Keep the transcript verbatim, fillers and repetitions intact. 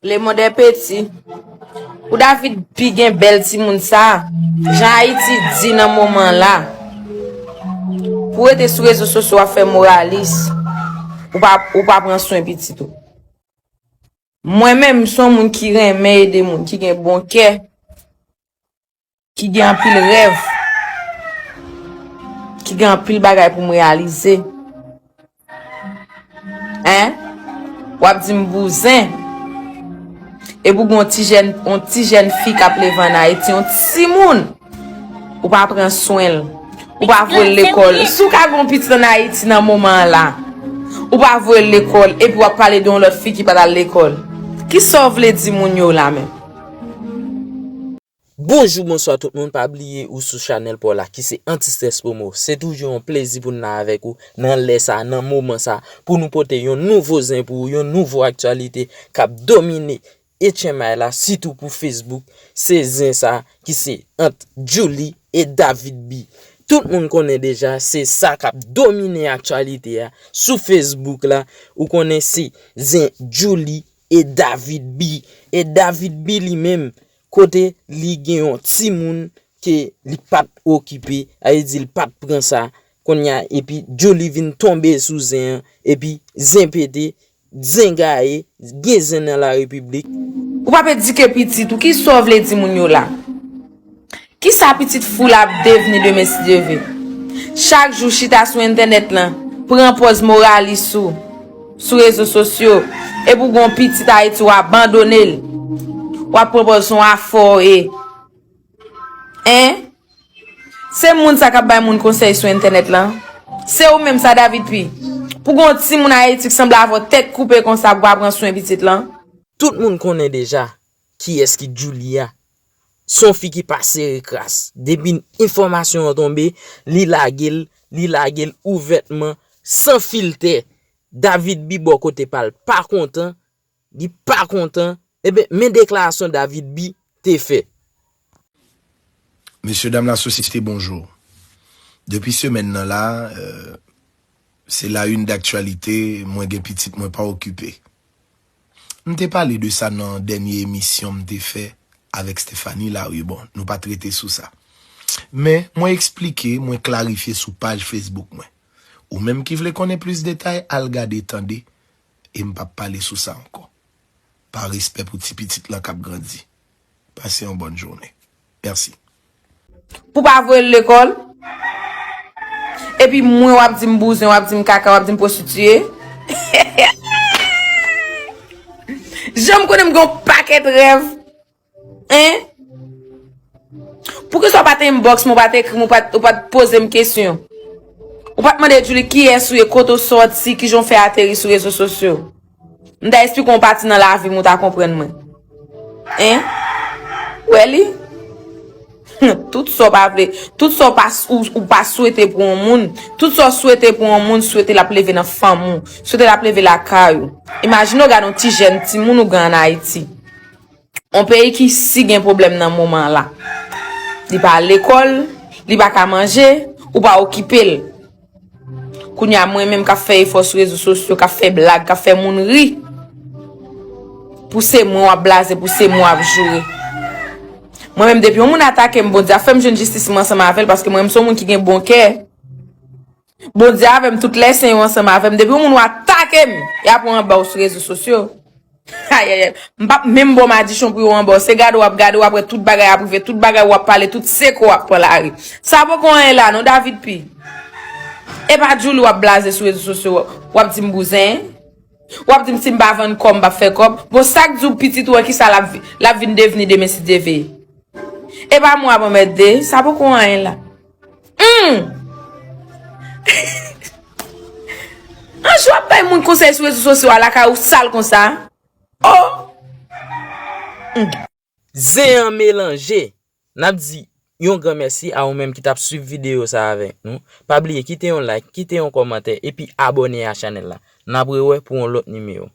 Le monde est petit. Pou David Pi gen bèl timoun sa, jan Ayiti di nan moman la, pou rete sou rezo sosyo w ap fè moralis, ou pa, ou pa pran swen pitit ou. Mwen menm, m se yon moun ki renmen ede moun, ki gen bon kè, ki gen anpil rèv, ki gen anpil bagay pou m reyalize. Hein? W ap di m bouzen. Epi w gen yon ti jèn, yon ti jèn fi k ap leve ann Ayiti, yon timoun. Ou pa pran swen l. Ou pa voye l lekòl. Si w ka gen yon pitit ann Ayiti nan moman an la, ou pa voye l lekòl, epi w ap pale de yon lòt fi ki pa t al lekòl. Kisa w vle di moun yo la menm? Bonjou, bonswa tout moun. Pa bliye ou sou chanèl pa w la ki se Anti Stress Promo. Se toujou yon plezi pou n la avèk ou nan lè sa, nan moman sa, pou nou pote yon nouvo zen pou ou, yon nouvo aktyalite k ap domine H M I la, sitou pou Facebook. Se zen sa ki se ant Djouly e David Pi. Tout moun konnen deja, se sa k ap domine aktyalite a sou Facebook la. Ou konnen se zen Djouly e David Pi. E David Pi li menm, kote li gen yon timoun ke li pa t okipe, sa vle di li pa t pran sa. Kounye a, epi Djouly vin tonbe sou zen an, epi zen pete, zen gaye, gen zen nan larepiblik. Ou p ap edike pitit ou, kisa w vle di moun yo la? Kisa pitit fou la ap devni demen si Dye vle? Chak jou chita sou entènèt lan, pran pòz moralis ou sou rezo sosyo, epi w gen yon pitit Ayiti w abandone l. W ap pran pòz se yon afè w ye. Hein? Se moun sa k ap bay moun konsèy sou entènèt lan? Se ou menm sa, David Pi? Pou gen yon timoun Ayiti k sanble avè w tèt koupe konsa pou pa pran swen pitit lan? Tout moun konnen deja kiyès ki Djouly a. Se yon fi ki pa sere kras. Depi enfòmasyon an tonbe, li lage l, li lage l ouvètman, san filtè. David Pi bò kote pa l pa kontan, li pa kontan. Eben, men deklarasyon David Pi te fè. Mesye dam lasosyete, bonjou. Depi semèn nan la, euh, se la une d'actualité, mwen gen pitit, mwen pa okipe. M te pale de sa nan dènye emisyon m te fè avèk Stephanie la, wi, bon, nou pa t rete sou sa. Men, mwen eksplike, mwen klarifye sou paj Facebook mwen. Ou menm ki vle konnen plis detay, al gade, tande, e m p ap pale sou sa ankò. Pa respè pou ti pitit lan k ap grandi. Pase yon bòn jounen. Mèsi. Pou pa voye l lekòl? Epi mwen w ap di m bouzen, w ap di m kaka, w ap di m pwostitiye? Jan m konnen m gen yon pakèt rèv. Hein? Poukisa w pa t inbox mwen, w pa t ekri m, w pa t, w pa t poze m kesyon? Ou pa t mande Djouly kiyès ou ye, kote w sòti, kijan w fè ateri sou rezo sosyo? M ta esplike w yon pati nan lavi m, ou ta konprann mwen. Hein? Ou wè li? Tout sa w pa vle, tout sa w pa, ou, ou pa swete pou yon moun, tout sa w swete pou yon moun, swete l ap leve nan fanmi w, swete l ap leve lakay ou. Imajine w gade yon ti jèn timoun ou gen ann Ayiti. Yon peyi ki si gen pwoblèm nan moman an la. Li pa lekòl, li pa ka manje, ou pa okipe l. Kounye a, mwen menm k ap fè efò sou rezo sosyo, k ap fè blag, k ap fè moun ri. Pou se mwen w ap blaze, pou se mwen w ap joure. Mwen menm, depi yon moun atake m, Bondye ap fè m jwenn jistis mwen ansanm avè l, paske mwen menm se yon moun ki gen bon kè. Bondye avè m, tout lè sen yo ansanm avè m. Depi yon moun w atake m, y ap pran anba w sou rezo sosyo. Ayayay. M p ap menm ba w madichon pou yo anba w. Se gade w ap gade, w ap wè tout bagay ap rive, tout bagay w ap pale, tout seko w ap pran lari. Sa poko anyen la non, David Pi. E pa Djouly w ap blaze sou rezo sosyo, w ap di m bouzen. W ap di m si m pa vann kò m p ap fè kòb. Bon, sa k di w pitit ou an kisa l ap vi-, l ap vin devni demen si Dye vle? E pa mwen w ap anmède, sa poko anyen la. Hmm. Anjou ap bay moun konsèy sou rezo sosyo a lakay ou sal konsa. Oh! Hmm. Zen an melanje. N ap di yon gran mèsi a ou menm ki t ap swiv videyo sa avèk nou. Pa bliye kite yon like, kite yon kòmantè, epi abòne a chanèl la. N ap rewè pou yon lòt nimewo.